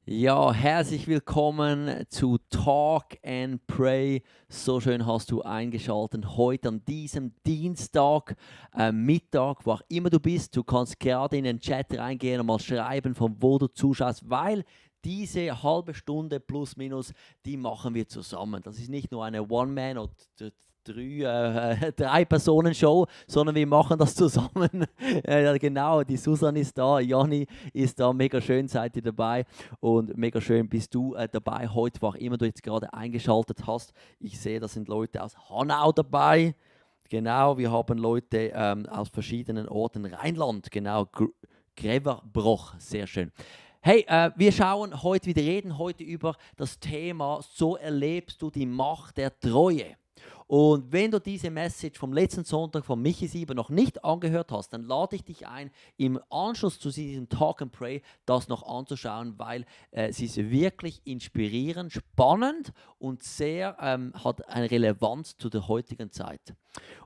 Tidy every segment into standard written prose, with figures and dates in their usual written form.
Ja, herzlich willkommen zu Talk and Pray. So schön hast du eingeschaltet heute an diesem Dienstag, Mittag, wo auch immer du bist. Du kannst gerade in den Chat reingehen und mal schreiben, von wo du zuschaust, weil diese halbe Stunde plus minus, die machen wir zusammen. Das ist nicht nur eine One-Man- oder drei-Personen-Show, sondern wir machen das zusammen. Genau, die Susan ist da, Jani ist da, mega schön seid ihr dabei. Und mega schön bist du dabei heute, wo auch immer du jetzt gerade eingeschaltet hast. Ich sehe, da sind Leute aus Hanau dabei. Genau, wir haben Leute aus verschiedenen Orten. Rheinland, genau. Greverbroch, sehr schön. Hey, wir schauen heute, wir reden heute über das Thema, so erlebst du die Macht der Treue. Und wenn du diese Message vom letzten Sonntag von Michi 7 noch nicht angehört hast, dann lade ich dich ein, im Anschluss zu diesem Talk and Pray das noch anzuschauen, weil sie ist wirklich inspirierend, spannend und sehr hat eine Relevanz zu der heutigen Zeit.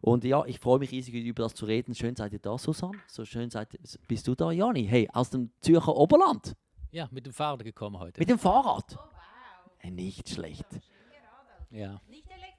Und ja, ich freue mich riesig, über das zu reden. Schön seid ihr da, Susanne. So schön bist du da, Jani. Hey, aus dem Zürcher Oberland. Ja, mit dem Fahrrad gekommen heute. Mit dem Fahrrad. Oh, wow. Nicht schlecht. Schön geradelt. Ja, Nicht Elektrobike.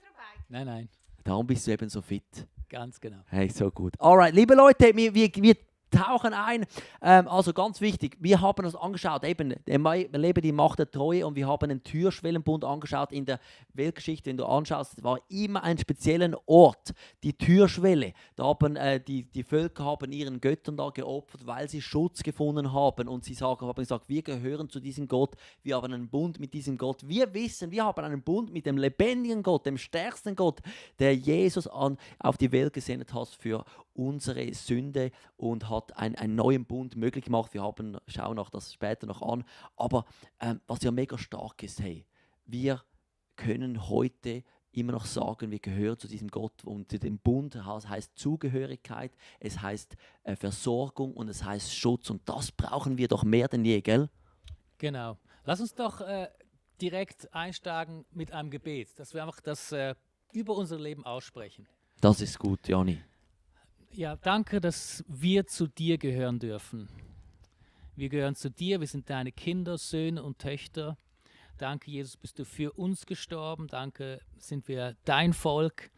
nein, Darum bist du eben so fit. ganz genau. Hey, so gut. Alright, liebe Leute, wir tauchen ein. Also ganz wichtig, wir haben uns angeschaut, eben, lebe die Macht der Treue, und wir haben den Türschwellenbund angeschaut. In der Weltgeschichte, wenn du anschaust, war immer ein spezieller Ort, die Türschwelle. Da haben die Völker haben ihren Göttern da geopfert, weil sie Schutz gefunden haben, und sie haben gesagt, wir gehören zu diesem Gott, wir haben einen Bund mit diesem Gott. Wir wissen, wir haben einen Bund mit dem lebendigen Gott, dem stärksten Gott, der Jesus auf die Welt gesendet hat für unsere Sünde und hat einen neuen Bund möglich gemacht. Schauen auch das später noch an. Aber was ja mega stark ist, hey, wir können heute immer noch sagen, wir gehören zu diesem Gott, und dem Bund heißt Zugehörigkeit, es heißt Versorgung und es heißt Schutz, und das brauchen wir doch mehr denn je, gell? Genau. Lass uns doch direkt einsteigen mit einem Gebet, dass wir einfach das über unser Leben aussprechen. Das ist gut, Jani. Ja, danke, dass wir zu dir gehören dürfen. Wir gehören zu dir, wir sind deine Kinder, Söhne und Töchter. Danke, Jesus, bist du für uns gestorben. Danke, sind wir dein Volk.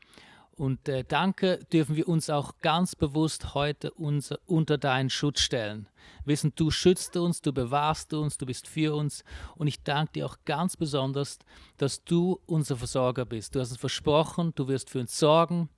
Und danke, dürfen wir uns auch ganz bewusst heute unter deinen Schutz stellen. Wissen, du schützt uns, du bewahrst uns, du bist für uns. Und ich danke dir auch ganz besonders, dass du unser Versorger bist. Du hast uns versprochen, du wirst für uns sorgen.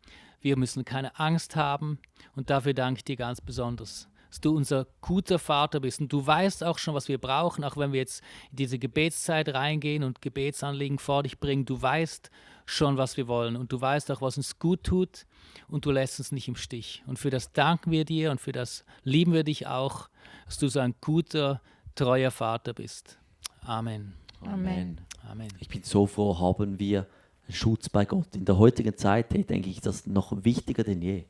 Wir müssen keine Angst haben, und dafür danke ich dir ganz besonders, dass du unser guter Vater bist. Und du weißt auch schon, was wir brauchen, auch wenn wir jetzt in diese Gebetszeit reingehen und Gebetsanliegen vor dich bringen. Du weißt schon, was wir wollen, und du weißt auch, was uns gut tut, und du lässt uns nicht im Stich. Und für das danken wir dir, und für das lieben wir dich auch, dass du so ein guter, treuer Vater bist. Amen. Amen. Amen. Ich bin so froh, haben wir Schutz bei Gott. In der heutigen Zeit, hey, denke ich, das noch wichtiger denn je.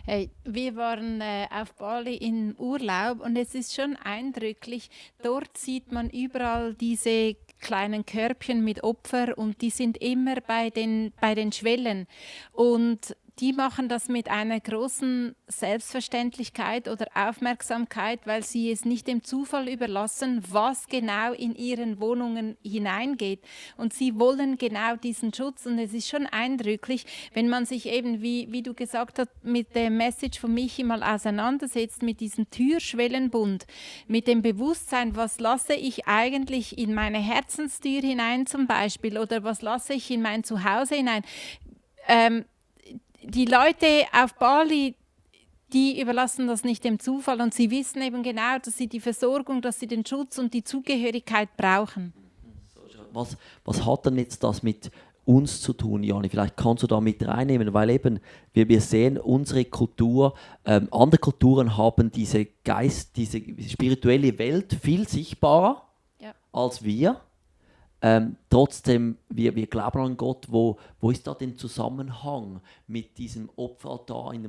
Hey, wir waren auf Bali in Urlaub, und es ist schon eindrücklich. Dort sieht man überall diese kleinen Körbchen mit Opfer, und die sind immer bei den Schwellen. Und die machen das mit einer großen Selbstverständlichkeit oder Aufmerksamkeit, weil sie es nicht dem Zufall überlassen, was genau in ihren Wohnungen hineingeht. Und sie wollen genau diesen Schutz. Und es ist schon eindrücklich, wenn man sich eben, wie du gesagt hast, mit der Message von Michi mal auseinandersetzt, mit diesem Türschwellenbund, mit dem Bewusstsein, was lasse ich eigentlich in meine Herzenstür hinein zum Beispiel, oder was lasse ich in mein Zuhause hinein. Die Leute auf Bali, die überlassen das nicht dem Zufall, und sie wissen eben genau, dass sie die Versorgung, dass sie den Schutz und die Zugehörigkeit brauchen. Was hat denn jetzt das mit uns zu tun, Jani? Vielleicht kannst du da mit reinnehmen, weil eben wir sehen, unsere Kultur, andere Kulturen haben diese spirituelle Welt viel sichtbarer als wir. Trotzdem, wir glauben an Gott. Wo ist da der Zusammenhang mit diesem Opferaltar in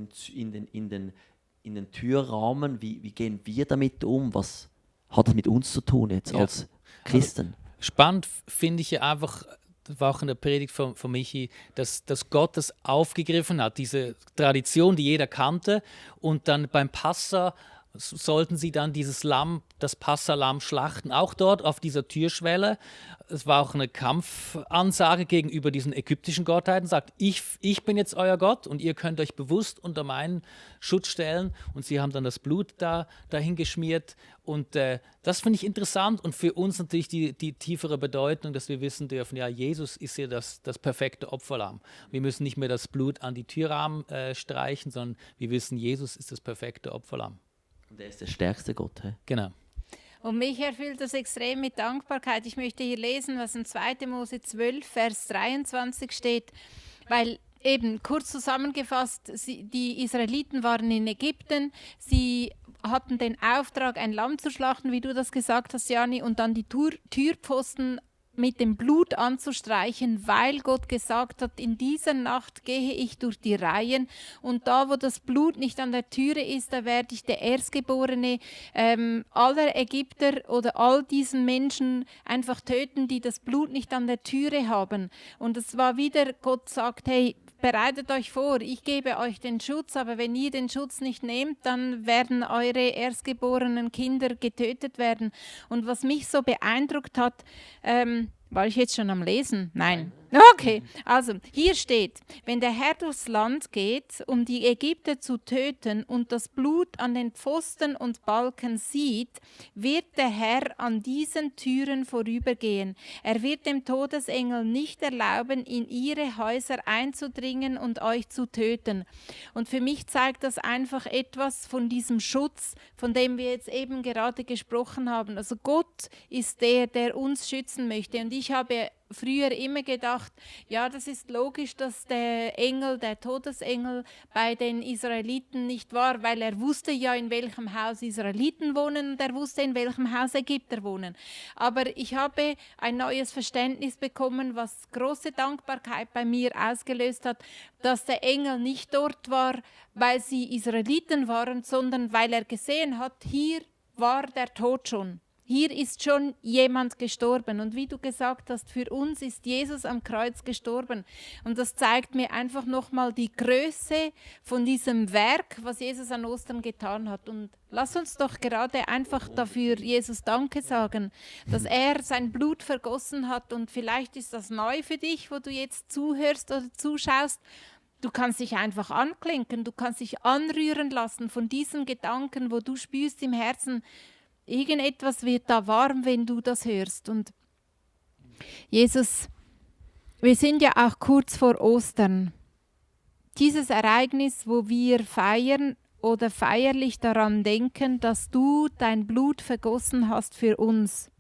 den Türrahmen? Wie gehen wir damit um? Was hat das mit uns zu tun jetzt als Christen? Spannend finde ich ja einfach, das war auch in der Predigt von Michi, dass Gott das aufgegriffen hat, diese Tradition, die jeder kannte, und dann beim Passa sollten sie dann dieses Lamm, das Passalamm, schlachten, auch dort auf dieser Türschwelle. Es war auch eine Kampfansage gegenüber diesen ägyptischen Gottheiten, sagt, ich bin jetzt euer Gott und ihr könnt euch bewusst unter meinen Schutz stellen. Und sie haben dann das Blut dahin geschmiert. Und das finde ich interessant und für uns natürlich die tiefere Bedeutung, dass wir wissen dürfen, ja, Jesus ist ja das perfekte Opferlamm. Wir müssen nicht mehr das Blut an die Türrahmen streichen, sondern wir wissen, Jesus ist das perfekte Opferlamm. Und er ist der stärkste Gott. He? Genau. Und mich erfüllt das extrem mit Dankbarkeit. Ich möchte hier lesen, was in 2. Mose 12, Vers 23 steht, weil eben kurz zusammengefasst, die Israeliten waren in Ägypten, sie hatten den Auftrag, ein Lamm zu schlachten, wie du das gesagt hast, Jani, und dann die Türpfosten mit dem Blut anzustreichen, weil Gott gesagt hat, in dieser Nacht gehe ich durch die Reihen und da, wo das Blut nicht an der Türe ist, da werde ich der Erstgeborene aller Ägypter oder all diesen Menschen einfach töten, die das Blut nicht an der Türe haben. Und es war wieder, Gott sagt, hey, bereitet euch vor, ich gebe euch den Schutz, aber wenn ihr den Schutz nicht nehmt, dann werden eure erstgeborenen Kinder getötet werden. Und was mich so beeindruckt hat, war ich jetzt schon am Lesen? Nein. Okay, also hier steht, wenn der Herr durchs Land geht, um die Ägypter zu töten und das Blut an den Pfosten und Balken sieht, wird der Herr an diesen Türen vorübergehen. Er wird dem Todesengel nicht erlauben, in ihre Häuser einzudringen und euch zu töten. Und für mich zeigt das einfach etwas von diesem Schutz, von dem wir jetzt eben gerade gesprochen haben. Also Gott ist der uns schützen möchte. Und ich habe früher immer gedacht, ja, das ist logisch, dass der Engel, der Todesengel bei den Israeliten nicht war, weil er wusste ja, in welchem Haus Israeliten wohnen und er wusste, in welchem Haus Ägypter wohnen. Aber ich habe ein neues Verständnis bekommen, was große Dankbarkeit bei mir ausgelöst hat, dass der Engel nicht dort war, weil sie Israeliten waren, sondern weil er gesehen hat, hier war der Tod schon. Hier ist schon jemand gestorben und wie du gesagt hast, für uns ist Jesus am Kreuz gestorben und das zeigt mir einfach nochmal die Größe von diesem Werk, was Jesus an Ostern getan hat und lass uns doch gerade einfach dafür Jesus Danke sagen, dass er sein Blut vergossen hat und vielleicht ist das neu für dich, wo du jetzt zuhörst oder zuschaust. Du kannst dich einfach anklinken, du kannst dich anrühren lassen von diesen Gedanken, wo du spürst im Herzen, irgendetwas wird da warm, wenn du das hörst. Und Jesus, wir sind ja auch kurz vor Ostern. Dieses Ereignis, wo wir feiern oder feierlich daran denken, dass du dein Blut vergossen hast für uns.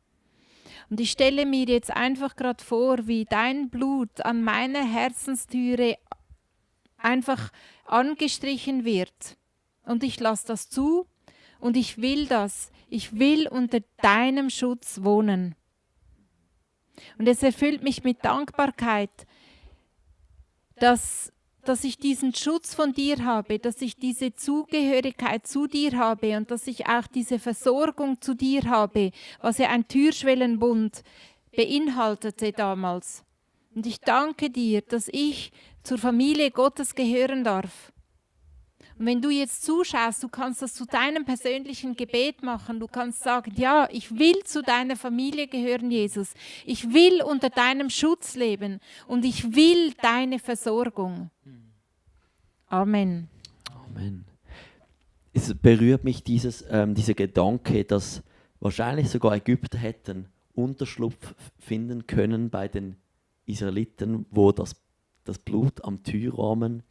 Und ich stelle mir jetzt einfach gerade vor, wie dein Blut an meiner Herzenstüre einfach angestrichen wird. Und ich lasse das zu und ich will das. Ich will unter deinem Schutz wohnen. Und es erfüllt mich mit Dankbarkeit, dass ich diesen Schutz von dir habe, dass ich diese Zugehörigkeit zu dir habe und dass ich auch diese Versorgung zu dir habe, was ja ein Türschwellenbund beinhaltete damals. Und ich danke dir, dass ich zur Familie Gottes gehören darf. Und wenn du jetzt zuschaust, du kannst das zu deinem persönlichen Gebet machen. Du kannst sagen, ja, ich will zu deiner Familie gehören, Jesus. Ich will unter deinem Schutz leben und ich will deine Versorgung. Amen. Amen. Es berührt mich dieser Gedanke, dass wahrscheinlich sogar Ägypter hätten Unterschlupf finden können bei den Israeliten, wo das Blut am Türrahmen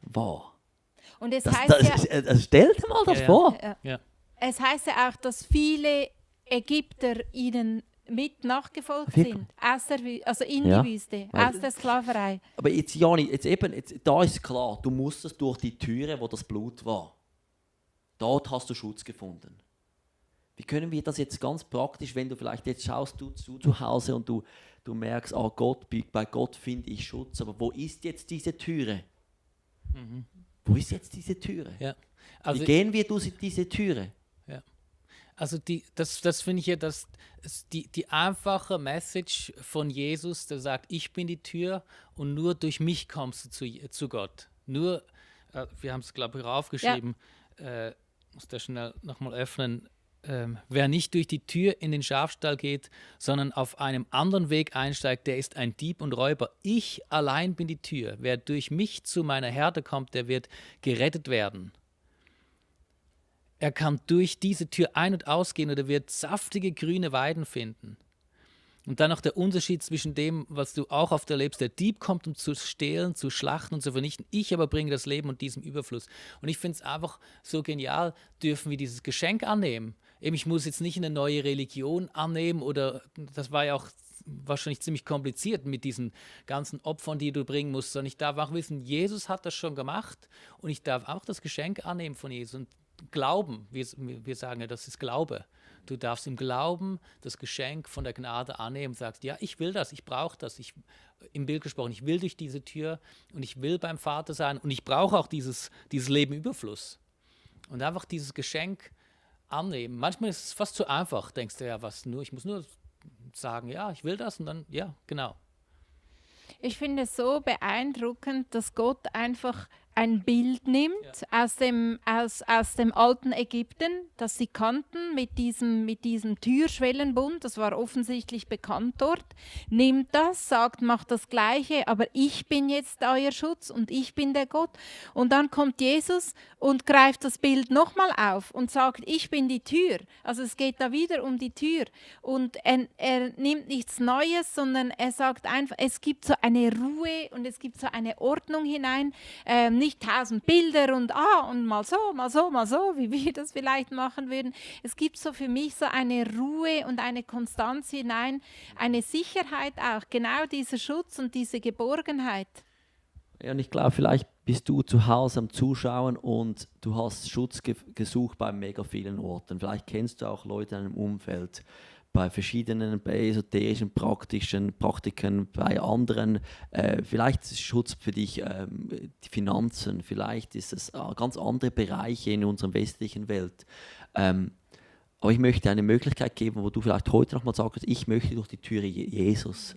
war. Und es stell dir mal das vor. Ja. Es heißt ja auch, dass viele Ägypter ihnen mit nachgefolgt sind, also in die Wüste, aus der Sklaverei. Aber jetzt, Jani, da ist klar, du musstest durch die Türe, wo das Blut war. Dort hast du Schutz gefunden. Wie können wir das jetzt ganz praktisch, wenn du vielleicht jetzt schaust, du zu Hause und du merkst, bei Gott finde ich Schutz, aber wo ist jetzt diese Türe? Wo ist jetzt diese Türe? Ja. Also wie gehen wir durch diese Türe? Ja. Also das finde ich ja, die einfache Message von Jesus, der sagt, ich bin die Tür und nur durch mich kommst du zu Gott. Nur, wir haben es, glaube ich, raufgeschrieben, muss das schnell nochmal öffnen. Wer nicht durch die Tür in den Schafstall geht, sondern auf einem anderen Weg einsteigt, der ist ein Dieb und Räuber. Ich allein bin die Tür. Wer durch mich zu meiner Herde kommt, der wird gerettet werden. Er kann durch diese Tür ein- und ausgehen oder wird saftige grüne Weiden finden. Und dann noch der Unterschied zwischen dem, was du auch oft erlebst. Der Dieb kommt, um zu stehlen, zu schlachten und zu vernichten. Ich aber bringe das Leben und diesem Überfluss. Und ich finde es einfach so genial, dürfen wir dieses Geschenk annehmen. Eben, ich muss jetzt nicht eine neue Religion annehmen oder, das war ja auch wahrscheinlich ziemlich kompliziert mit diesen ganzen Opfern, die du bringen musst, sondern ich darf auch wissen, Jesus hat das schon gemacht und ich darf auch das Geschenk annehmen von Jesus und glauben. Wir sagen ja, das ist Glaube. Du darfst im Glauben das Geschenk von der Gnade annehmen und sagst, ja, ich will das, ich brauche das. Im Bild gesprochen, ich will durch diese Tür und ich will beim Vater sein und ich brauche auch dieses Leben im Überfluss. Und einfach dieses Geschenk annehmen. Manchmal ist es fast zu einfach, denkst du ja, ich muss nur sagen, ja, ich will das und dann, ja, genau. Ich finde es so beeindruckend, dass Gott einfach ein Bild nimmt aus dem alten Ägypten, das sie kannten mit diesem Türschwellenbund, das war offensichtlich bekannt dort, nimmt das, sagt, macht das Gleiche, aber ich bin jetzt euer Schutz und ich bin der Gott. Und dann kommt Jesus und greift das Bild nochmal auf und sagt, ich bin die Tür. Also es geht da wieder um die Tür. Und er nimmt nichts Neues, sondern er sagt einfach, es gibt so eine Ruhe und es gibt so eine Ordnung hinein, nicht 1000 Bilder und mal so, wie wir das vielleicht machen würden. Es gibt so für mich so eine Ruhe und eine Konstanz hinein, eine Sicherheit auch, genau dieser Schutz und diese Geborgenheit. Ja, und ich glaube, vielleicht bist du zu Hause am Zuschauen und du hast Schutz gesucht bei mega vielen Orten. Vielleicht kennst du auch Leute in deinem Umfeld, bei verschiedenen, bei esoterischen Praktiken, bei anderen. Vielleicht ist Schutz für dich die Finanzen, vielleicht ist es ganz andere Bereiche in unserer westlichen Welt. Aber ich möchte eine Möglichkeit geben, wo du vielleicht heute noch mal sagst, ich möchte durch die Türe Jesus.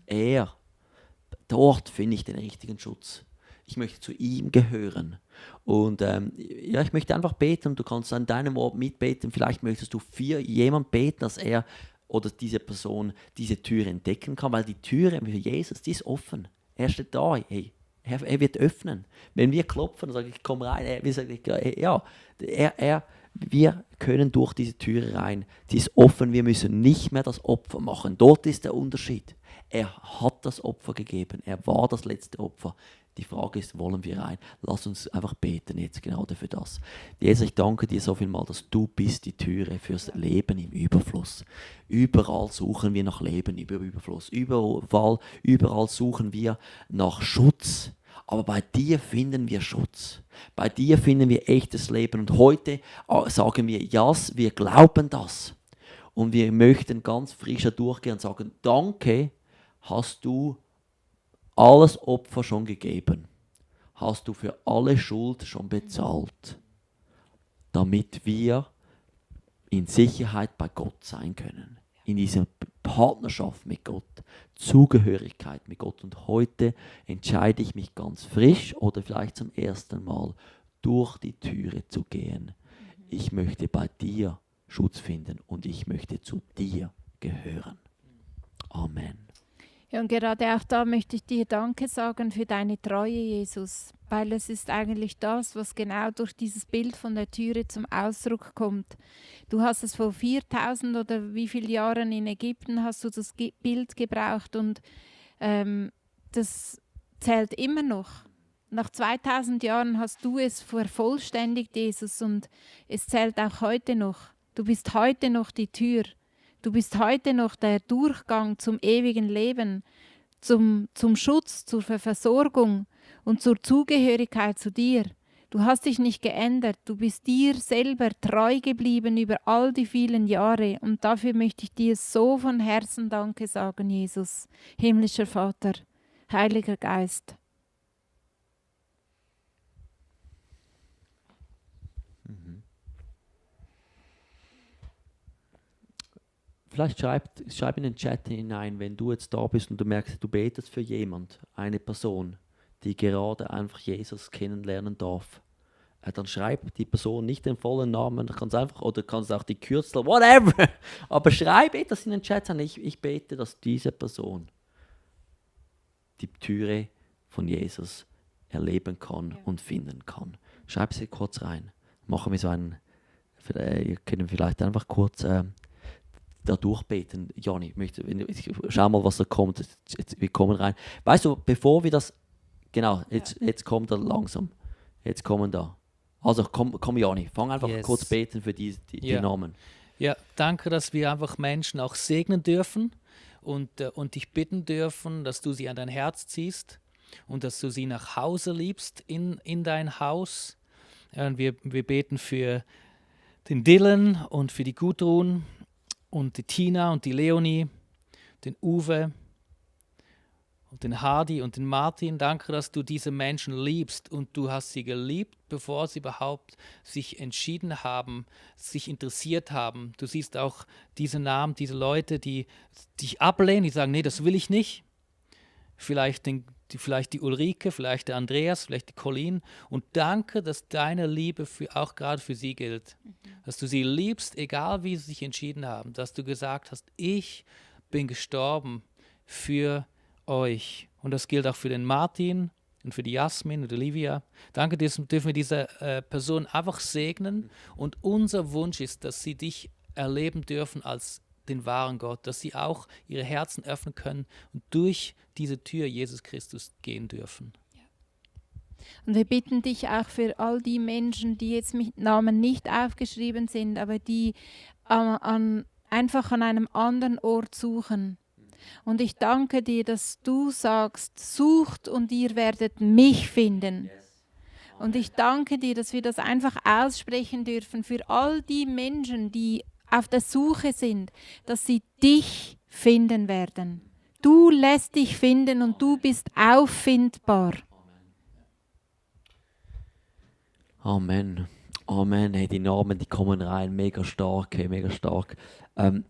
Dort finde ich den richtigen Schutz. Ich möchte zu ihm gehören. Und ich möchte einfach beten. Du kannst an deinem Ort mitbeten. Vielleicht möchtest du für jemanden beten, dass er oder diese Person diese Tür entdecken kann, weil die Türe für Jesus, die ist offen. Er steht da, hey, er wird öffnen. Wenn wir klopfen und sagen, ich komme rein, wir können durch diese Türe rein. Die ist offen, wir müssen nicht mehr das Opfer machen. Dort ist der Unterschied. Er hat das Opfer gegeben, er war das letzte Opfer. Die Frage ist, wollen wir rein? Lass uns einfach beten jetzt genau dafür das. Jesus, ich danke dir so viel mal, dass du bist die Türe fürs Leben im Überfluss. Überall suchen wir nach Leben im Überfluss. Überall suchen wir nach Schutz. Aber bei dir finden wir Schutz. Bei dir finden wir echtes Leben. Und heute sagen wir, ja, wir glauben das. Und wir möchten ganz frischer durchgehen und sagen, danke, hast du alles Opfer schon gegeben. Hast du für alle Schuld schon bezahlt. Damit wir in Sicherheit bei Gott sein können. In dieser Partnerschaft mit Gott, Zugehörigkeit mit Gott. Und heute entscheide ich mich ganz frisch oder vielleicht zum ersten Mal durch die Türe zu gehen. Ich möchte bei dir Schutz finden und ich möchte zu dir gehören. Amen. Ja, und gerade auch da möchte ich dir Danke sagen für deine Treue, Jesus, weil es ist eigentlich das, was genau durch dieses Bild von der Türe zum Ausdruck kommt. Du hast es vor 4000 oder wie viele Jahren in Ägypten hast du das Bild gebraucht und das zählt immer noch. Nach 2000 Jahren hast du es vervollständigt, Jesus, und es zählt auch heute noch. Du bist heute noch die Tür. Du bist heute noch der Durchgang zum ewigen Leben, zum Schutz, zur Versorgung und zur Zugehörigkeit zu dir. Du hast dich nicht geändert. Du bist dir selber treu geblieben über all die vielen Jahre. Und dafür möchte ich dir so von Herzen Danke sagen, Jesus, himmlischer Vater, Heiliger Geist. Vielleicht schreib in den Chat hinein, wenn du jetzt da bist und du merkst, du betest für jemand, eine Person, die gerade einfach Jesus kennenlernen darf. dann schreib die Person nicht den vollen Namen, kannst einfach, oder kannst auch die Kürzel, whatever, aber schreib etwas in den Chat an. Ich bete, dass diese Person die Türe von Jesus erleben kann und finden kann. Schreib sie kurz rein. Machen wir so einen, ihr könnt vielleicht einfach kurz da durchbeten. Jani, schau mal, was da kommt. Wir kommen rein. Weißt du, bevor wir das, genau, jetzt kommt er langsam. Jetzt kommen da. Also komm Jani, fang einfach kurz beten für die Namen. Ja, danke, dass wir einfach Menschen auch segnen dürfen und dich bitten dürfen, dass du sie an dein Herz ziehst und dass du sie nach Hause liebst, in dein Haus. Und wir beten für den Dylan und für die Gudrun und die Tina und die Leonie, den Uwe und den Hardy und den Martin. Danke, dass du diese Menschen liebst und du hast sie geliebt, bevor sie überhaupt sich entschieden haben, sich interessiert haben. Du siehst auch diese Namen, diese Leute, die dich ablehnen, die sagen, nee, das will ich nicht. Vielleicht die Ulrike, vielleicht der Andreas, vielleicht die Colleen. Und danke, dass deine Liebe auch gerade für sie gilt. Dass du sie liebst, egal wie sie sich entschieden haben. Dass du gesagt hast, ich bin gestorben für euch. Und das gilt auch für den Martin und für die Jasmin und Olivia. Danke, dürfen wir diese Person einfach segnen. Und unser Wunsch ist, dass sie dich erleben dürfen als den wahren Gott, dass sie auch ihre Herzen öffnen können und durch diese Tür Jesus Christus gehen dürfen. Und wir bitten dich auch für all die Menschen, die jetzt mit Namen nicht aufgeschrieben sind, aber die einfach an einem anderen Ort suchen. Und ich danke dir, dass du sagst, sucht und ihr werdet mich finden. Und ich danke dir, dass wir das einfach aussprechen dürfen für all die Menschen, die auf der Suche sind, dass sie dich finden werden. Du lässt dich finden und du bist auffindbar. Amen. Amen. Hey, die Namen, die kommen rein, mega stark, hey, mega stark.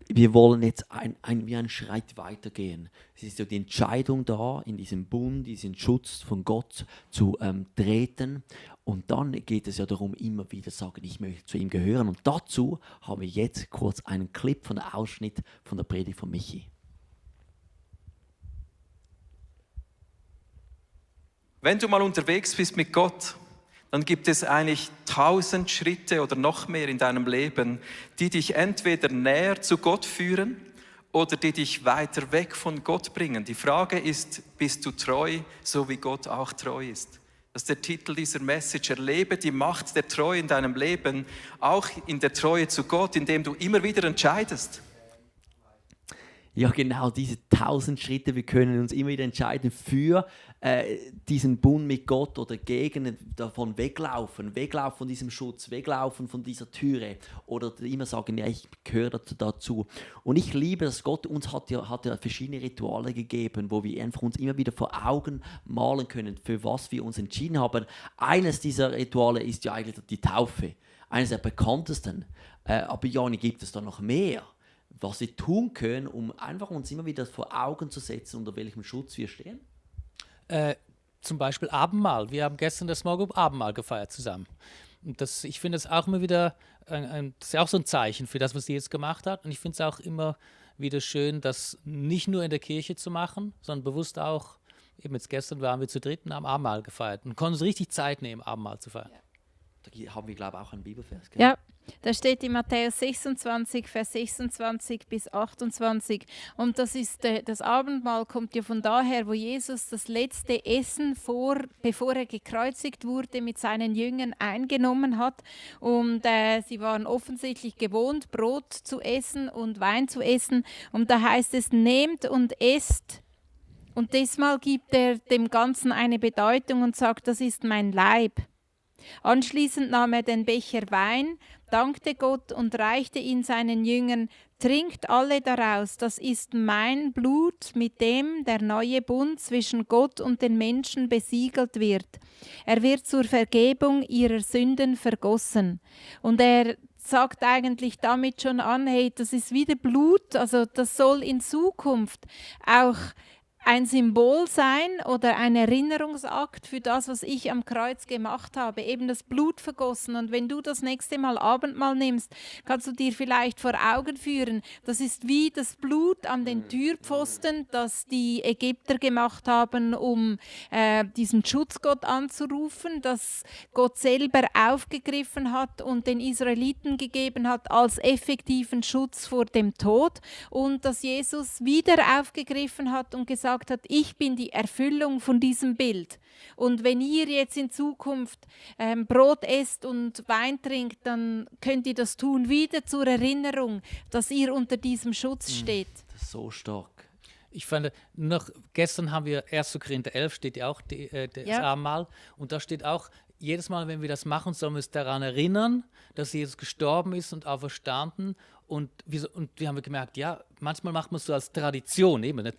Wir wollen jetzt wie einen Schritt weitergehen. Es ist ja die Entscheidung da, in diesem Bund, diesen Schutz von Gott zu treten. Und dann geht es ja darum, immer wieder zu sagen, ich möchte zu ihm gehören. Und dazu haben wir jetzt kurz einen Clip von der Ausschnitt von der Predigt von Michi. Wenn du mal unterwegs bist mit Gott, dann gibt es eigentlich 1000 Schritte oder noch mehr in deinem Leben, die dich entweder näher zu Gott führen oder die dich weiter weg von Gott bringen. Die Frage ist, bist du treu, so wie Gott auch treu ist? Das ist der Titel dieser Message. Erlebe die Macht der Treue in deinem Leben, auch in der Treue zu Gott, indem du immer wieder entscheidest. Ja, genau, diese 1000 Schritte, wir können uns immer wieder entscheiden für diesen Bund mit Gott oder gegen davon weglaufen von diesem Schutz, weglaufen von dieser Türe oder immer sagen, ja, ich gehöre dazu. Und ich liebe, dass Gott uns hat ja verschiedene Rituale gegeben, wo wir einfach uns immer wieder vor Augen malen können, für was wir uns entschieden haben. Eines dieser Rituale ist ja eigentlich die Taufe, eines der bekanntesten. Aber Jani, gibt es da noch mehr, was wir tun können, um einfach uns immer wieder vor Augen zu setzen, unter welchem Schutz wir stehen? Zum Beispiel Abendmahl. Wir haben gestern das Small Group Abendmahl gefeiert zusammen. Und ich finde es auch immer wieder, das ist ja auch so ein Zeichen für das, was sie jetzt gemacht hat. Und ich finde es auch immer wieder schön, das nicht nur in der Kirche zu machen, sondern bewusst auch, eben jetzt gestern waren wir zu dritt und haben Abendmahl gefeiert und konnten uns richtig Zeit nehmen, Abendmahl zu feiern. Da haben wir, glaube ich, auch einen Bibelvers. Gell? Ja, da steht in Matthäus 26, Vers 26 bis 28. Und das ist das Abendmahl kommt ja von daher, wo Jesus das letzte Essen, bevor er gekreuzigt wurde, mit seinen Jüngern eingenommen hat. Und sie waren offensichtlich gewohnt, Brot zu essen und Wein zu essen. Und da heißt es, nehmt und esst. Und diesmal gibt er dem Ganzen eine Bedeutung und sagt, das ist mein Leib. Anschließend nahm er den Becher Wein, dankte Gott und reichte ihn seinen Jüngern, trinkt alle daraus, das ist mein Blut, mit dem der neue Bund zwischen Gott und den Menschen besiegelt wird. Er wird zur Vergebung ihrer Sünden vergossen. Und er sagt eigentlich damit schon an, hey, das ist wieder Blut, also das soll in Zukunft auch ein Symbol sein oder ein Erinnerungsakt für das, was ich am Kreuz gemacht habe, eben das Blut vergossen. Und wenn du das nächste Mal Abendmahl nimmst, kannst du dir vielleicht vor Augen führen, das ist wie das Blut an den Türpfosten, das die Ägypter gemacht haben, um diesen Schutzgott anzurufen, das Gott selber aufgegriffen hat und den Israeliten gegeben hat als effektiven Schutz vor dem Tod, und dass Jesus wieder aufgegriffen hat und gesagt hat, ich bin die Erfüllung von diesem Bild. Und wenn ihr jetzt in Zukunft Brot esst und Wein trinkt, dann könnt ihr das tun, wieder zur Erinnerung, dass ihr unter diesem Schutz steht. Das ist so stark. Ich fand, gestern haben wir 1. Korinther 11, steht ja auch das Abendmahl. Und da steht auch, jedes Mal, wenn wir das machen, sollen wir uns daran erinnern, dass Jesus gestorben ist und auferstanden. Und wir haben gemerkt, ja, manchmal macht man es so als Tradition. Eben,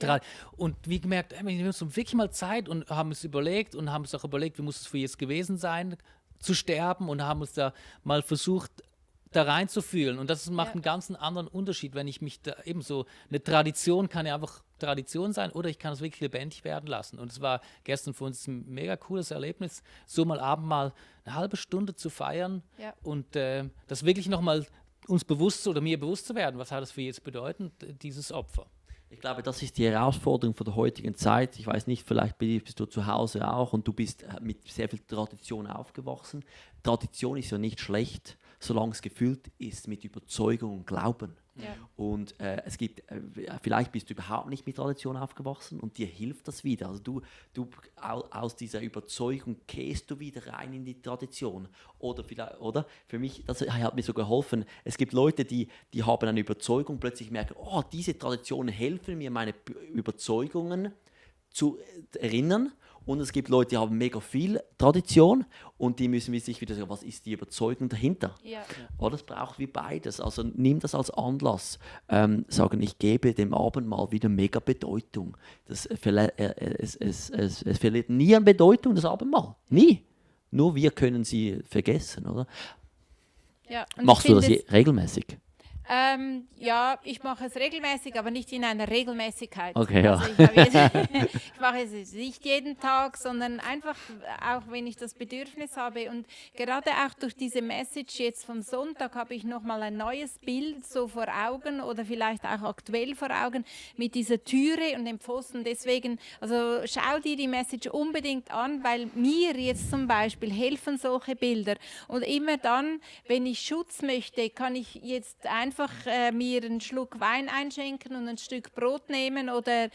und wir gemerkt, wir nehmen uns wirklich mal Zeit und haben es überlegt und haben es auch überlegt, wie muss es für Jesus gewesen sein, zu sterben, und haben uns da mal versucht, da reinzufühlen. Und das macht einen ganz anderen Unterschied, wenn ich mich da eben so, eine Tradition kann ja einfach Tradition sein oder ich kann es wirklich lebendig werden lassen. Und es war gestern für uns ein mega cooles Erlebnis, so mal Abendmahl eine halbe Stunde zu feiern und das wirklich nochmal uns bewusst oder mir bewusst zu werden, was hat das für jetzt bedeutend, dieses Opfer. Ich glaube, das ist die Herausforderung von der heutigen Zeit. Ich weiß nicht, vielleicht bist du zu Hause auch und du bist mit sehr viel Tradition aufgewachsen. Tradition ist ja nicht schlecht, solange es gefüllt ist mit Überzeugung und Glauben. Ja. Und es gibt, vielleicht bist du überhaupt nicht mit Tradition aufgewachsen und dir hilft das wieder. Also du aus dieser Überzeugung gehst du wieder rein in die Tradition. Oder vielleicht, oder? Für mich, das hat mir so geholfen. Es gibt Leute, die haben eine Überzeugung, plötzlich merken, oh, diese Traditionen helfen mir, meine Überzeugungen zu erinnern. Und es gibt Leute, die haben mega viel Tradition und die müssen sich wieder sagen, was ist die Überzeugung dahinter? Ja. Oder es braucht wie beides. Also nimm das als Anlass. Sagen, ich gebe dem Abendmahl wieder mega Bedeutung. Es verliert nie an Bedeutung, das Abendmahl. Nie. Nur wir können sie vergessen, oder? Ja, und Machst du das regelmäßig? Ja, ich mache es regelmäßig, aber nicht in einer Regelmäßigkeit. Okay, ja. Also ich mache es nicht jeden Tag, sondern einfach auch, wenn ich das Bedürfnis habe. Und gerade auch durch diese Message jetzt vom Sonntag habe ich nochmal ein neues Bild so vor Augen oder vielleicht auch aktuell vor Augen mit dieser Türe und dem Pfosten. Deswegen, also schau dir die Message unbedingt an, weil mir jetzt zum Beispiel helfen solche Bilder. Und immer dann, wenn ich Schutz möchte, kann ich jetzt einfach mir einen Schluck Wein einschenken und ein Stück Brot nehmen oder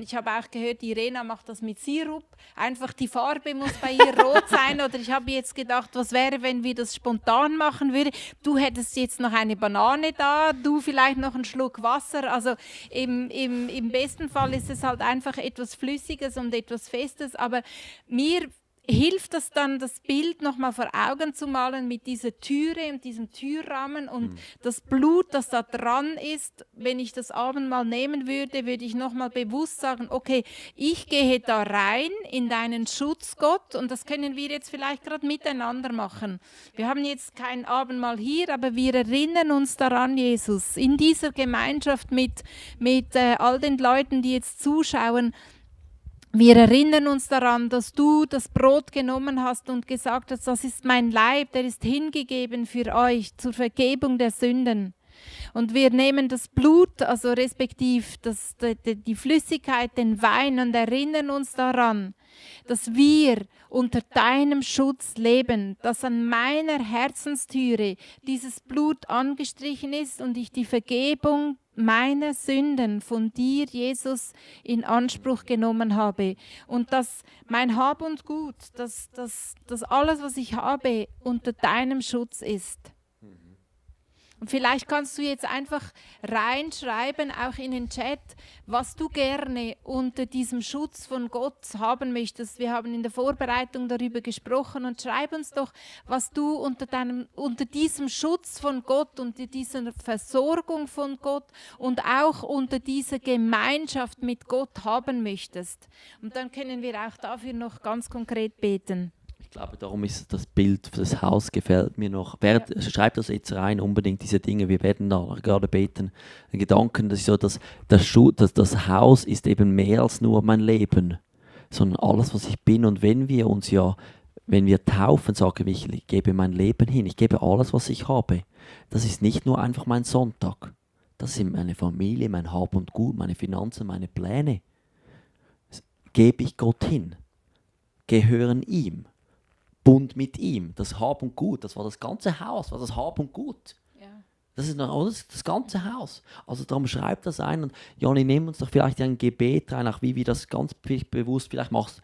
ich habe auch gehört, Irena macht das mit Sirup. Einfach die Farbe muss bei ihr rot sein oder ich habe jetzt gedacht, was wäre, wenn wir das spontan machen würden. Du hättest jetzt noch eine Banane da, du vielleicht noch einen Schluck Wasser. Also im besten Fall ist es halt einfach etwas Flüssiges und etwas Festes, aber mir hilft das dann, das Bild nochmal vor Augen zu malen mit dieser Türe und diesem Türrahmen und das Blut, das da dran ist. Wenn ich das Abendmahl nehmen würde, würde ich nochmal bewusst sagen, okay, ich gehe da rein in deinen Schutz, Gott, und das können wir jetzt vielleicht gerade miteinander machen. Wir haben jetzt kein Abendmahl hier, aber wir erinnern uns daran, Jesus, in dieser Gemeinschaft mit all den Leuten, die jetzt zuschauen. Wir erinnern uns daran, dass du das Brot genommen hast und gesagt hast, das ist mein Leib, der ist hingegeben für euch zur Vergebung der Sünden. Und wir nehmen das Blut, also respektiv die Flüssigkeit, den Wein und erinnern uns daran, dass wir unter deinem Schutz leben, dass an meiner Herzenstüre dieses Blut angestrichen ist und ich die Vergebung meiner Sünden von dir, Jesus, in Anspruch genommen habe. Und dass mein Hab und Gut, dass alles, was ich habe, unter deinem Schutz ist. Und vielleicht kannst du jetzt einfach reinschreiben, auch in den Chat, was du gerne unter diesem Schutz von Gott haben möchtest. Wir haben in der Vorbereitung darüber gesprochen und schreib uns doch, was du unter diesem Schutz von Gott, unter dieser Versorgung von Gott und auch unter dieser Gemeinschaft mit Gott haben möchtest. Und dann können wir auch dafür noch ganz konkret beten. glaube, darum ist das Bild für das Haus gefällt mir noch. Schreibt das jetzt rein, unbedingt diese Dinge. Wir werden da gerade beten. Den Gedanken, dass, so, dass das Haus ist eben mehr als nur mein Leben, sondern alles, was ich bin. Und wenn wir taufen, sagen wir, ich gebe mein Leben hin, ich gebe alles, was ich habe. Das ist nicht nur einfach mein Sonntag. Das sind meine Familie, mein Hab und Gut, meine Finanzen, meine Pläne. Das gebe ich Gott hin. Gehören ihm. Bund mit ihm. Das Hab und Gut, das war das ganze Haus, war das Hab und Gut. Ja. Das ist das ganze Haus. Also darum schreibt das ein. Und Joni, nimm uns doch vielleicht ein Gebet rein, auch wie wir das ganz bewusst vielleicht machst.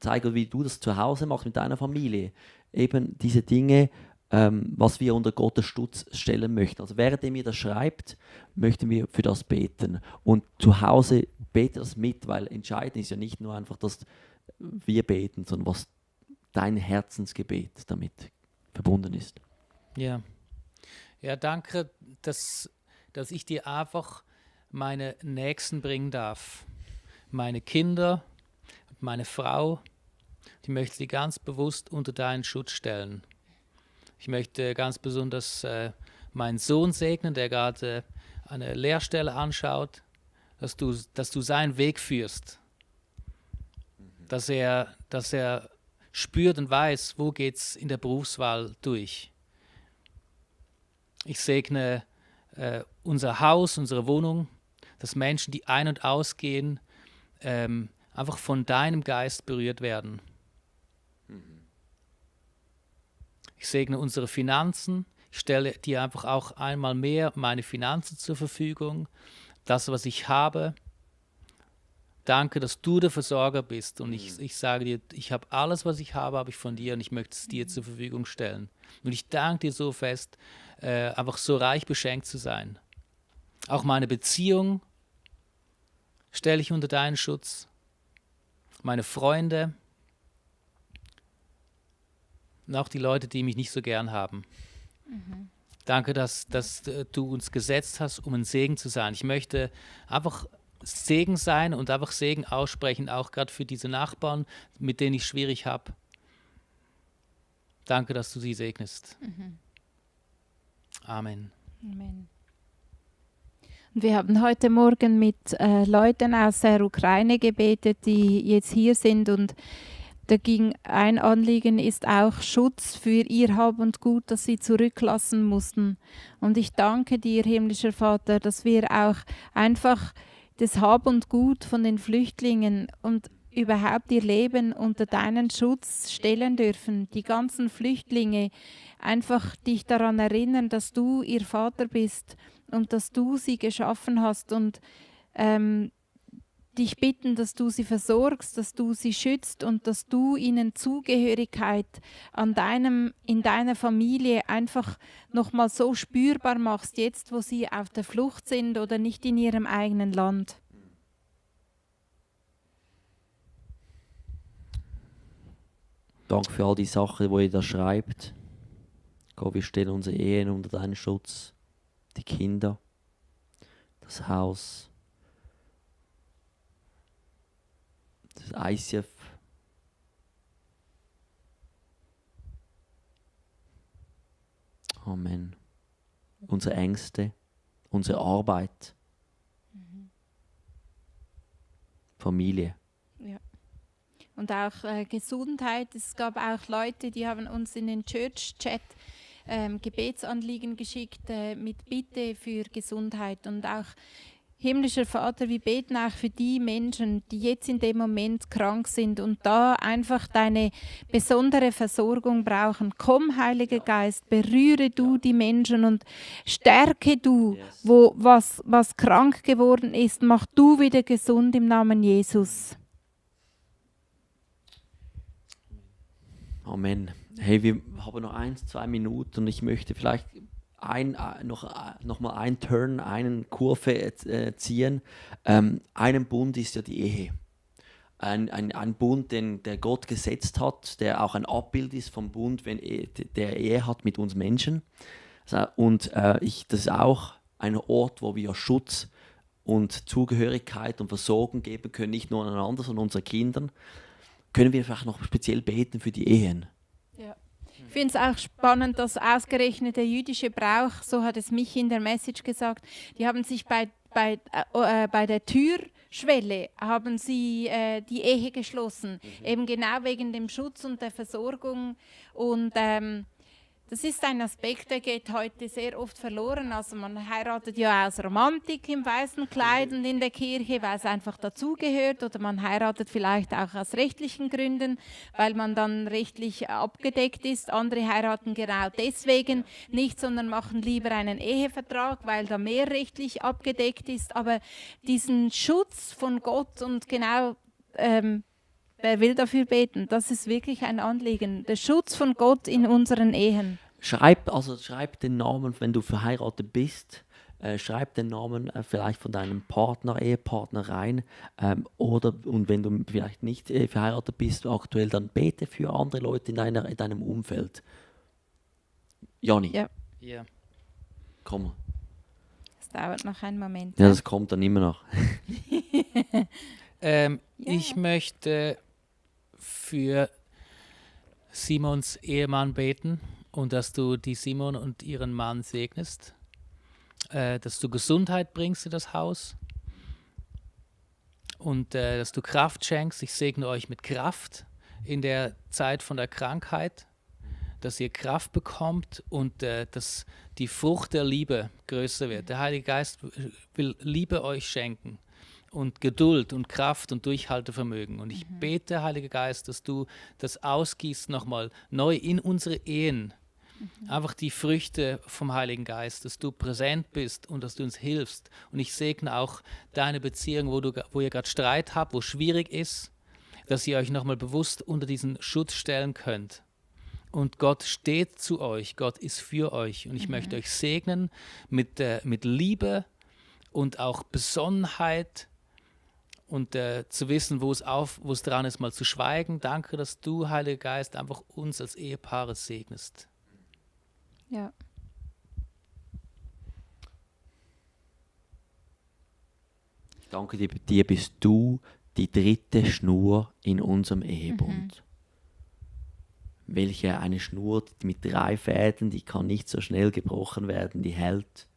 Zeige, wie du das zu Hause machst mit deiner Familie. Eben diese Dinge, was wir unter Gottes Schutz stellen möchten. Also währenddem ihr das schreibt, möchten wir für das beten. Und zu Hause bete das mit, weil entscheidend ist ja nicht nur einfach, dass wir beten, sondern was dein Herzensgebet damit verbunden ist. Ja. Ja, danke, dass ich dir einfach meine Nächsten bringen darf. Meine Kinder, meine Frau, die möchte ich ganz bewusst unter deinen Schutz stellen. Ich möchte ganz besonders meinen Sohn segnen, der gerade eine Lehrstelle anschaut, dass du seinen Weg führst. Dass er spürt und weiß, wo geht es in der Berufswahl durch. Ich segne unser Haus, unsere Wohnung, dass Menschen, die ein- und ausgehen, einfach von deinem Geist berührt werden. Ich segne unsere Finanzen. Ich stelle dir einfach auch einmal mehr meine Finanzen zur Verfügung. Das, was ich habe. Danke, dass du der Versorger bist. Und ich sage dir, ich habe alles, was ich habe ich von dir und ich möchte es dir zur Verfügung stellen. Und ich danke dir so fest, einfach so reich beschenkt zu sein. Auch meine Beziehung stelle ich unter deinen Schutz. Meine Freunde und auch die Leute, die mich nicht so gern haben. Danke, dass du uns gesetzt hast, um ein Segen zu sein. Ich möchte einfach Segen sein und einfach Segen aussprechen, auch gerade für diese Nachbarn, mit denen ich schwierig habe. Danke, dass du sie segnest. Amen. Amen. Und wir haben heute Morgen mit Leuten aus der Ukraine gebetet, die jetzt hier sind, und da ging ein Anliegen ist auch Schutz für ihr Hab und Gut, das sie zurücklassen mussten. Und ich danke dir, himmlischer Vater, dass wir auch einfach das Hab und Gut von den Flüchtlingen und überhaupt ihr Leben unter deinen Schutz stellen dürfen. Die ganzen Flüchtlinge einfach dich daran erinnern, dass du ihr Vater bist und dass du sie geschaffen hast, und dich bitten, dass du sie versorgst, dass du sie schützt und dass du ihnen Zugehörigkeit in deiner Familie einfach nochmal so spürbar machst, jetzt wo sie auf der Flucht sind oder nicht in ihrem eigenen Land. Danke für all die Sachen, wo ihr da schreibt. Gott, wir stellen unsere Ehen unter deinen Schutz, die Kinder, das Haus, das ICF. Amen. Unsere Ängste, unsere Arbeit, Familie. Ja. Und auch Gesundheit. Es gab auch Leute, die haben uns in den Church-Chat Gebetsanliegen geschickt mit Bitte für Gesundheit. Und auch himmlischer Vater, wir beten auch für die Menschen, die jetzt in dem Moment krank sind und da einfach deine besondere Versorgung brauchen. Komm, Heiliger Geist, berühre du die Menschen und stärke du, was krank geworden ist. Mach du wieder gesund im Namen Jesus. Amen. Hey, wir haben noch 1-2 Minuten und ich möchte vielleicht noch mal einen Turn, eine Kurve ziehen. Ein Bund ist ja die Ehe. Ein Bund, den der Gott gesetzt hat, der auch ein Abbild ist vom Bund, der Ehe hat mit uns Menschen. Und das ist auch ein Ort, wo wir Schutz und Zugehörigkeit und Versorgung geben können, nicht nur einander, sondern unseren Kindern. Können wir vielleicht noch speziell beten für die Ehen? Ich finde es auch spannend, dass ausgerechnet der jüdische Brauch, so hat es mich in der Message gesagt, die haben sich bei der Türschwelle haben sie die Ehe geschlossen, eben genau wegen dem Schutz und der Versorgung. Und das ist ein Aspekt, der geht heute sehr oft verloren. Also man heiratet ja aus Romantik im weißen Kleid und in der Kirche, weil es einfach dazugehört. Oder man heiratet vielleicht auch aus rechtlichen Gründen, weil man dann rechtlich abgedeckt ist. Andere heiraten genau deswegen nicht, sondern machen lieber einen Ehevertrag, weil da mehr rechtlich abgedeckt ist. Aber diesen Schutz von Gott und genau... wer will dafür beten? Das ist wirklich ein Anliegen. Der Schutz von Gott in unseren Ehen. Schreib den Namen, wenn du verheiratet bist. Schreib den Namen vielleicht von deinem Partner, Ehepartner rein. Und wenn du vielleicht nicht verheiratet bist aktuell, dann bete für andere Leute in deinem Umfeld. Jani, Ja, Ja. komm. es dauert noch einen Moment. Ja, das kommt dann immer noch. Ich möchte für Simons Ehemann beten und dass du die Simon und ihren Mann segnest, dass du Gesundheit bringst in das Haus und dass du Kraft schenkst. Ich segne euch mit Kraft in der Zeit von der Krankheit, dass ihr Kraft bekommt und dass die Frucht der Liebe größer wird. Der Heilige Geist will Liebe euch schenken. Und Geduld und Kraft und Durchhaltevermögen. Und ich bete, Heiliger Geist, dass du das ausgießt nochmal neu in unsere Ehen. Einfach die Früchte vom Heiligen Geist, dass du präsent bist und dass du uns hilfst. Und ich segne auch deine Beziehung, wo ihr gerade Streit habt, wo es schwierig ist, dass ihr euch nochmal bewusst unter diesen Schutz stellen könnt. Und Gott steht zu euch, Gott ist für euch. Und ich möchte euch segnen mit Liebe und auch Besonnenheit, und zu wissen, wo es dran ist, mal zu schweigen. Danke, dass du, Heiliger Geist, einfach uns als Ehepaare segnest. Ja. Danke dir bist du die dritte Schnur in unserem Ehebund. Welche eine Schnur mit 3 Fäden, die kann nicht so schnell gebrochen werden, die hält.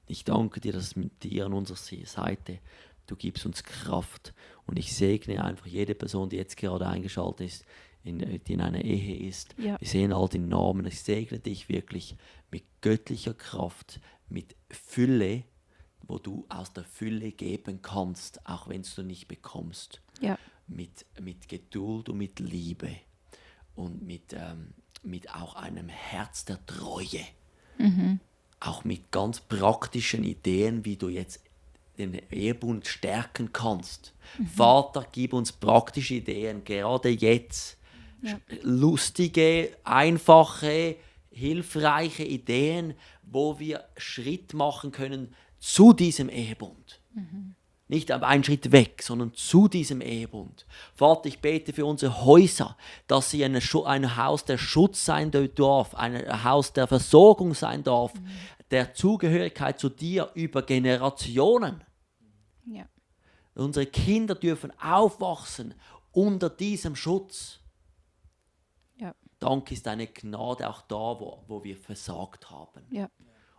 Ich danke dir, dass mit dir an unserer Seite du gibst uns Kraft. Und ich segne einfach jede Person, die jetzt gerade eingeschaltet ist, die in einer Ehe ist. Ja. Wir sehen all die Namen. Ich segne dich wirklich mit göttlicher Kraft, mit Fülle, wo du aus der Fülle geben kannst, auch wenn du nicht bekommst. Ja. Mit Geduld und mit Liebe und mit auch einem Herz der Treue. Auch mit ganz praktischen Ideen, wie du jetzt den Ehebund stärken kannst. Vater, gib uns praktische Ideen, gerade jetzt. Ja. Lustige, einfache, hilfreiche Ideen, wo wir Schritt machen können zu diesem Ehebund. Nicht einen Schritt weg, sondern zu diesem Ehebund. Vater, ich bete für unsere Häuser, dass sie ein Haus der Schutz sein darf, ein Haus der Versorgung sein darf, der Zugehörigkeit zu dir über Generationen. Ja. Unsere Kinder dürfen aufwachsen unter diesem Schutz. Ja. Dank ist deine Gnade auch da, wo wir versagt haben. Ja.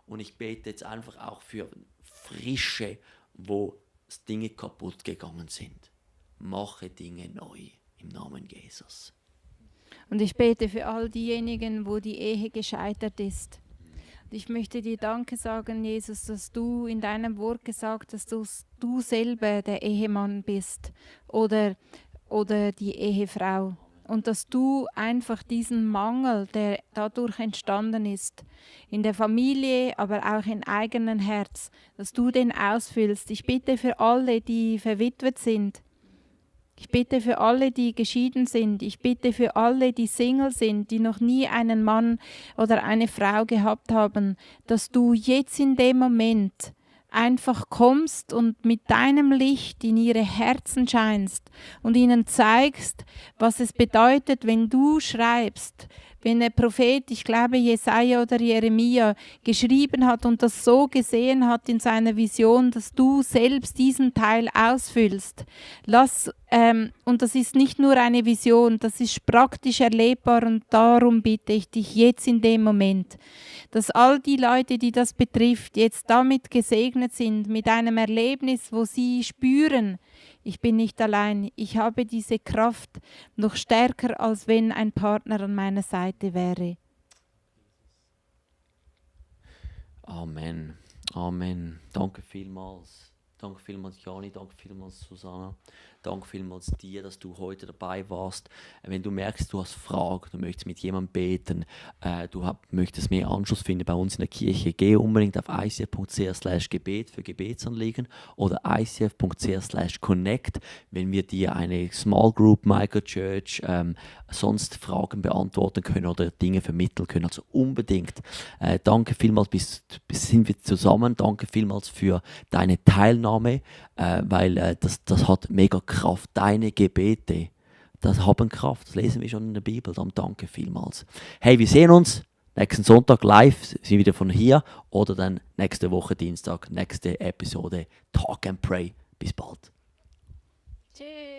Und ich bete jetzt einfach auch für Frische, wo Dinge kaputt gegangen sind. Mache Dinge neu im Namen Jesus. Und ich bete für all diejenigen, wo die Ehe gescheitert ist. Und ich möchte dir Danke sagen, Jesus, dass du in deinem Wort gesagt hast, dass du selber der Ehemann bist oder die Ehefrau. Und dass du einfach diesen Mangel, der dadurch entstanden ist, in der Familie, aber auch im eigenen Herz, dass du den ausfüllst. Ich bitte für alle, die verwitwet sind. Ich bitte für alle, die geschieden sind. Ich bitte für alle, die Single sind, die noch nie einen Mann oder eine Frau gehabt haben, dass du jetzt in dem Moment einfach kommst und mit deinem Licht in ihre Herzen scheinst und ihnen zeigst, was es bedeutet, wenn du schreibst, wenn der Prophet, ich glaube Jesaja oder Jeremia, geschrieben hat und das so gesehen hat in seiner Vision, dass du selbst diesen Teil ausfüllst. Und das ist nicht nur eine Vision, das ist praktisch erlebbar und darum bitte ich dich jetzt in dem Moment, dass all die Leute, die das betrifft, jetzt damit gesegnet sind, mit einem Erlebnis, wo sie spüren, ich bin nicht allein, ich habe diese Kraft noch stärker, als wenn ein Partner an meiner Seite wäre. Amen. Amen. Danke vielmals. Danke vielmals, Jani. Danke vielmals, Susanna. Danke vielmals dir, dass du heute dabei warst. Wenn du merkst, du hast Fragen, du möchtest mit jemandem beten, möchtest mehr Anschluss finden bei uns in der Kirche, geh unbedingt auf icf.ch/gebet für Gebetsanliegen oder icf.ch/connect, wenn wir dir eine Small Group, Microchurch, sonst Fragen beantworten können oder Dinge vermitteln können. Also unbedingt. Danke vielmals, sind wir zusammen. Danke vielmals für deine Teilnahme, weil das hat mega Kraft. Deine Gebete, das haben Kraft. Das lesen wir schon in der Bibel. Dann danke vielmals. Hey, wir sehen uns nächsten Sonntag live. Sind wir wieder von hier oder dann nächste Woche Dienstag, nächste Episode Talk and Pray. Bis bald. Tschüss.